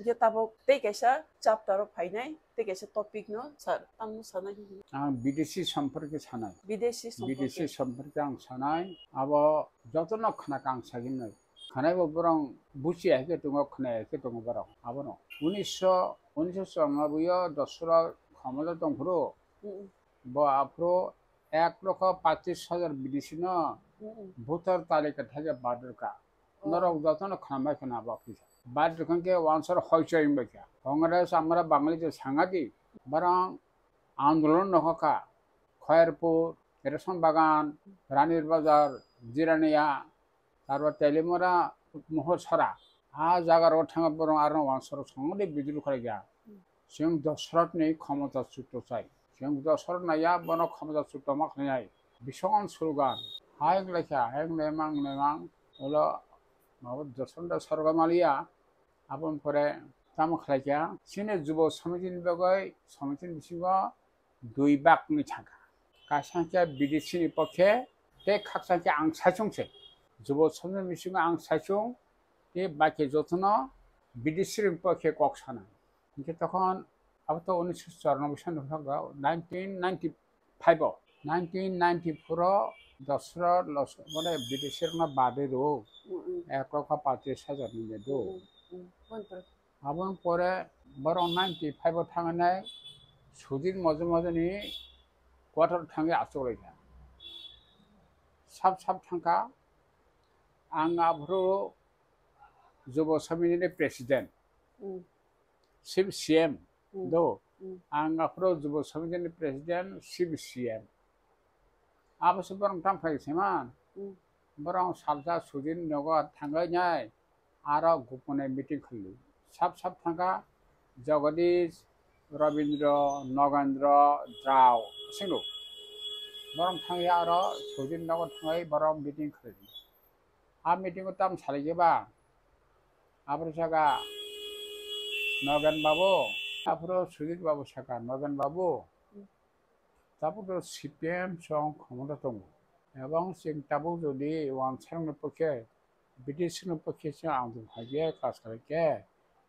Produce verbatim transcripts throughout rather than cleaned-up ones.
Hingke tabok tei kaisa chapter o phainai, tei kaisa topic no sir, tamo sanai hwnwi. Ang bideshi somporke sanai. Bideshi somporke. Bideshi somporke ang sanai. Abo jotono khna kang saginai. Khwnai bo borok buchi hai khe tongo, khwnai hai khe tongo borok. Abono unisho, unisho chornoboi o Dosra khomolo tongphuru. Mm, mm. Bo aphuru ek lokho pachish hajar bideshi no Mm, mm. Voter talika thaiga badarka. Oh. Norok jotono khambai khna ba kisa. Badarka khe wansar hoichoi wngbai kha. Congress amra Bangladesh sangadi. Barang andolon no hoka. Khairpur, Ration Bagan, Ranir Bazar, Jirania, Tarwa Telimura, Mohor Sara. A jaga ro thanga borong arno wansar songde bidru kharaiga. Chwng Dosrotni khomota chukto chai. Chwng Dosrot naiya bono khomota chukto ma khlainai. Bisongan slogan. Hai wnglaikha, hai wnglaimang, wnglaimang. Ulo mabo Dosrot da sorgo maliya. Aboni pore tamo khlaikha. Chini Jubo Samitini bagwi, Samitini bisingo dui bak wngwi thangkha. Kaisa khe B D C ni pokhe tei khaksa khe ang saichung se. Jubo Samitini bisingo ang saichung tei baki jotono B D C ni pokhe kok sana. Hingke tokhon abo to unisho chornoboi sani phano nineteen ninety five o, nineteen ninety four o Dosra los mane B D C rokno bade rw Mm, mm. Ek lokho patrish hajar ni do. Mm, mm. Bon, bon. Aboni pore borok ninety five o thangnai Sudhir Mojo Mojo ni quarter thangwi achuk lai kha. Sab sab thangkha. Ang aphuru Jubo Samiti ni president. Mm. Sib C M Mm. do. Mm. Ang aphuru Jubo Samiti ni president, sib C M. Abo se borok tam phai se man. Mm. Borok salsa Sudhir nogo thangwi nai aro gopone meeting khali. Sab sab thangkha Jagadish, Rabindra, Nagendra, Drao, sino. Borok thangwi aro Sudhir nogo thangwi borok meeting khali. A meeting o tam salai ba. Abro saka Nogen babu, aphuru Sudhir babu saka Nogen babu. Tabuk to C P M song khomota tongo. Ebong chwng tabuk jodi wansarokni pokhe, B D C ni pokhe se ang tong kha khe, kas khlai khe,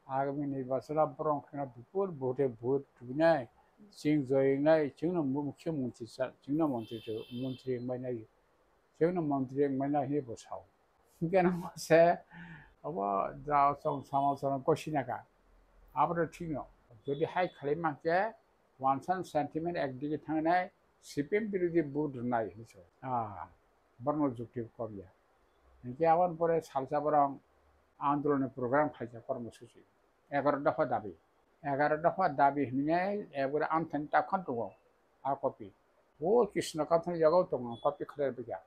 agami nirbachon o borok wngkha na bupur vote vote tubinai, chwng joy wngnai, chwngno mukhyamantri cha, chwngno mantri, mantri wngbai nai, chwngno mantri wngbai nai hinwi bo sao. Hingke nang se obo jao chong samo chong kosi naka. Abro thikno. Jodi hai khlai mankhe, wansan sentiment ekdigi thangnai, C P M birodhi vote rwnai hinwi se. Ah, borno jukti komya. Hingke aboni pore salsa borong andolonni program khaijak kormo suchi. Egaroh dopha dabi. Egaroh dopha dabi hinwi ekbagra amthani tapkhan tongo a copy. O Krishna Kathani jagao tongo copy khlai bwkha.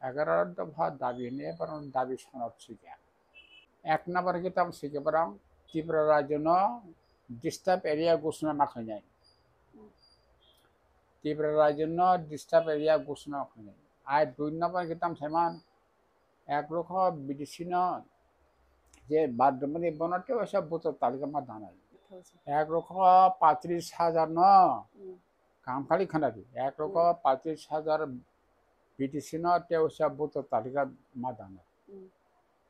Egaroh dopha dabi hinwi borok dabi sonot swikha. Ek number khe tamo swikha borok Tripura rajyo no disturb area ghosna ma khlainai. Tripura rajyo no disturb area ghosna ma khlainai. Ai dui number khe tamo saiman Ek lokho B D C no je bad rwmani bono tei waisa voter talika ma danai. Ek lokho patris hajar no Mm. Kam kali khana di. Ek lokho Mm. patris hajar B D C no tei waisa voter talika ma danai. Mm.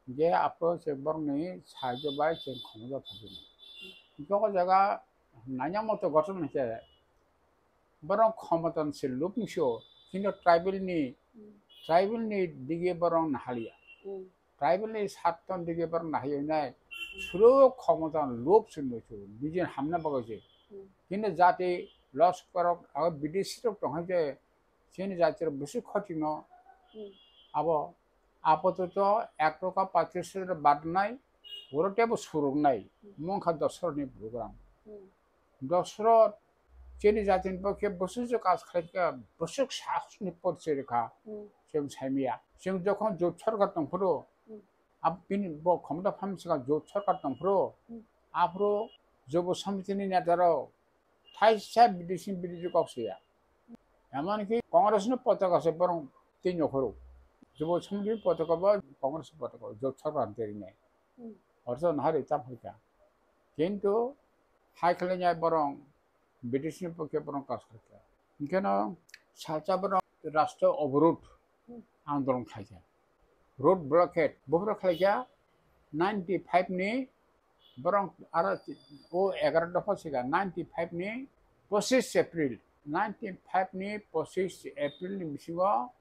Je apo se borni saijo bai se khomjo thajini. Joko jaga nanya moto gothon hwnkhe borok khomotani se lubni sio, kintu tribal ni, Mm. tribal ni dige borok nahaliya. Mm. Tribal ni satton dige borok nahaliya nai, Mm. suro khomotani lub se nui sio, nijin hamna bagwi se. Mm. Kintu jati loss borok abo B D C rok tong hai je, chini jati rok bisi khoti no Mm. abo Apatot ek lokho patris hajar badnai, oro tebo suruknai, Hmm. mungkha Dosrotni program. Hmm. Dosrot chini jatini pokhe bwswk je kaj khlaikha, bwswk sahosni porichoi rwkha, Hmm. chwng saimaya. Chwng jokhon jot sorkar tongphuru, Hmm. ab-, bini bo khomota phamsika jot sorkar tongphuru, Hmm. aphuru Jobo Samitini netarok thaisa B D C, B D C kok saya. Emonki Congress ni potaka se borok twi nokhoro. Jobo Samitini potaka bo Congress potaka, jot sorkar terinai. Hmm. Ortho nahari tam phaikha. Kintu hai khlaiya borok B D C ni pokhe borok kas khaikha. Hinkhe no salsa borok rashtra oborudh Hmm. andolon khaikha. Road blockade, buphuru khlaikha ninety five ni Borok aro o egaroh dopha sika ninety five ni pochis April, ninety five ni pochis April ni bisingo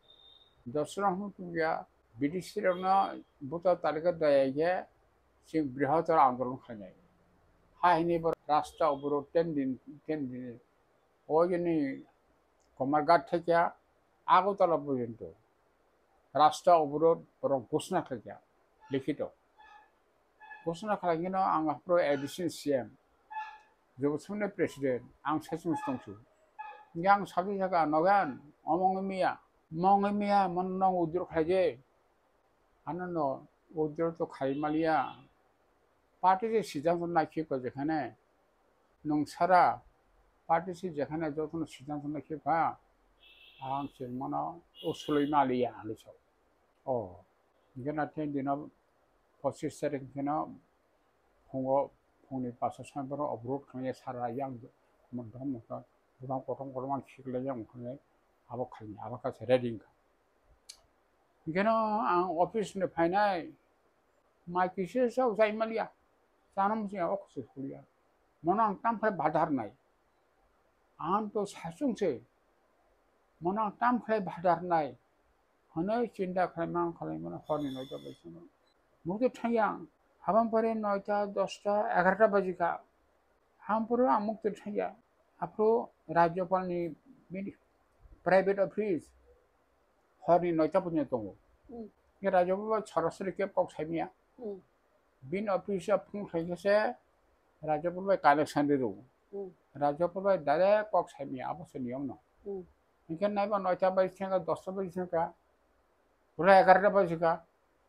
dosra hwn tungya, B D C rokno buta talika daya khe chwng brihotor andolon khainai. Ha hini bo rasta oboro ten din, ten din. O joni Komarghat thekya Agartala porjonto rasta oboro borok ghosna khaikha, likhito. Ghosna khlaikhe no ang aphuru additional C M, Jobo Samni president, ang saichung tongsu. Hingke ang sabi saka, "Nogan, omong miya, mong miya, mon nong withdraw khlaije." Ano no withdraw to khai maliya. Party se siddhanto naikhe ko jekhane nwng sara party se jekhane jotono siddhanto naikhe kha, ang se mano o sului maliya hinwi sao. O, hingke na ten dino pochis tarik hingke no phungo, phungni pasta soi boro obroad khlaiya sara yang monthon monthon bwtang kotom kotom ang khiklai yang khlai abo khaini abo kha se ready wngkha. Hingke no ang office ni phainai, mai kisa chao chai maliya, chana muchungya o kusu kuliya. Mono ang tam khlai badar nai. Ang to saichung se. Mono ang tam khlai badar nai. Hwnwi chinta khlai mang khlai mano horni noita bai sano. Mukti thangya ang. Habang pore noita, dosta, egarota baji kha. Habang pore ang mukti thangya. Aphuru Rajyapal ni mini private office. Horni noita punya tongo. Hmm. Ye Rajyapal bai sorasori kep kok saimya. Hmm. Bin office o phone khaikhe se Rajyapal bai connection ri rw. Hmm. Rajyapal bai direct kok saimya abo se niyom no. Hmm. Hingke naiba noita bai sengka, dosta bai sengka, pura egarota bai sengka.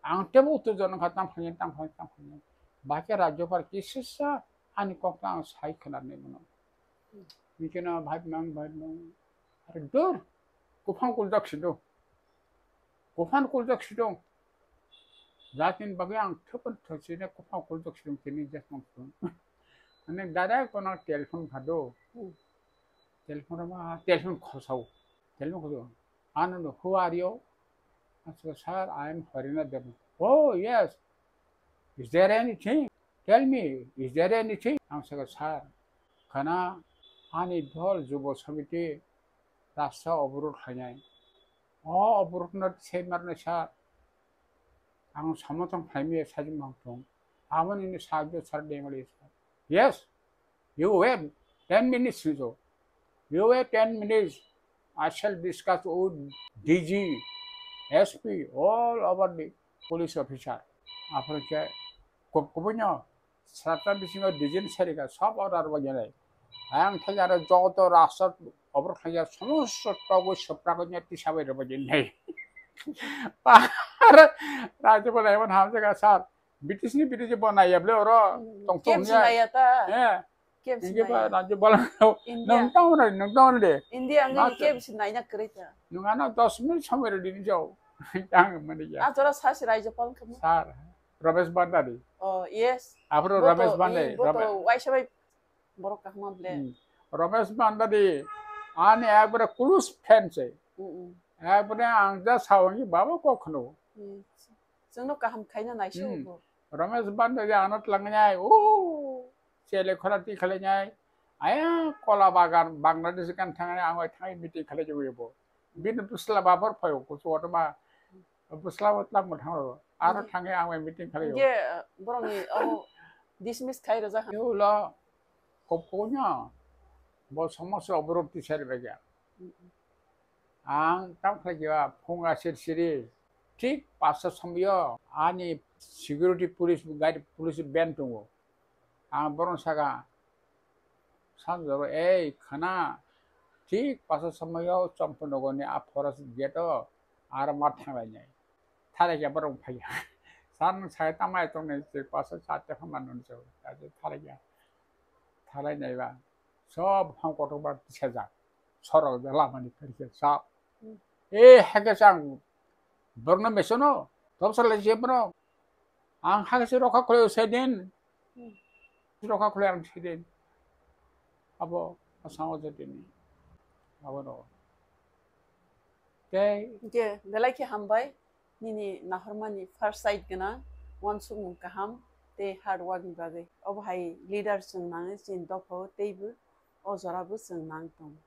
Ang tebo utto jono kha tam khainai, tam khainai, tam khainai. Bahai khe Rajyapal kisisa ani kok ta ang sai khwna nai mano. Hmm. Hingke no bhai mang, bhai mang. Are dur, kuphang kuljak sido. Kuphang kuljak sido. Jatin bagwi ang thupun thusine kuphang kuljak sido tini jasmang sido. Ani direct kono telephone phado. Hmm. Telephone ma, telephone khosao. Telephone khosao. Ano, "Who are you?" Ang saka, "Sir, I am Harinath Debbarma." "Oh, yes. Is there anything? Tell me, is there anything?" Ang saka, "Sir, khana ani dol Jubo Samiti rasta oborot khainai. O oborotno se marnai, sir. Ang samotong khlaimaya sajwk mang thung. Aboni ni sajwk sir demali, sir." "Yes, you wait ten minutes," hinwi. "You wait ten minutes. I shall discuss with D G, S P, all over the police officer." Aphuru khe kub-, kubui no satra bisingo D G ni serika sob order bo genai. Ang thai aro joto rasta obor khlaiya somosto togwi sopra kanya tisa bai rwbaidi nai. Par rajo bo nai ban hamjak, sir. British ni British bo naiya ble oro. Hmm, tong tong kebsi ya. Naiya ta. Eh. Kebsi naiya. Inge ba rajo bola. India. Nang tong na, nang tong de. India ang ni kebsi naina kwrwi ta. Nung ano dos minute samai rw dini jao. Yang mani ya. A jora sasi rajo pal kamo. Sir. Ramesh Bhandari. Oh, yes. Aphuru bo to, Ramesh Bhandari, i, bo to Ramesh. Waisa bai borok kahma ble. Hmm. Ramesh Bhandari, ani ekbare close friend se. Mm, mm. Ekbare ang ja sawangi baba kok khno. Hmm. Chwngno kaham khaina naisio. Hmm. Bo. Ramesh Bhandari ano tlangnai, o, chele khora ti khlainai. Aya kola bagan Bangladesh kan thangnai, ang bai thangai meeting khlai jagwi bo. Bini bwsla babar phaio, kuchu otoma. Bwsla bo tamo thango. Aro thangwi ang bai meeting khlai. Hingke, uh, borokni abo dismiss khai rwjak. Ulo kopkono bo somoso oborok tisari bagya. Mm, mm. Ang tam khlai kha phung asir siri. Thik pasta somyo ani security police gari police ben tongo. Ang borokno saka, "Sanjoro, ei, khana, thik pasta somoyo Champaknagarni a forest gate-o aro ma thanglainai." Thalai khe borok phaiya. "Sir, nwng sai tamo ai tongnai, thik pasta charte phama noni chao." Thalai khe thalai naiba. Sob phang kotor ba tisajak. Sorok je lamani kari khe sap. Hmm. E, hake chang borokno mesono, tobsa lai je borok. Ang hake se rokha khulai se din. Hmm. Rokha khulai ang se din. Abo asang o je din. Abo no. Tei. Je, belai khe hambai. Nini nahormani first sight gwnang, uansukmung kaham, tei hard work ni bagwi. Obo hai leader chwng nangwi chini dophao teibo o jora bo chwng nang tongo.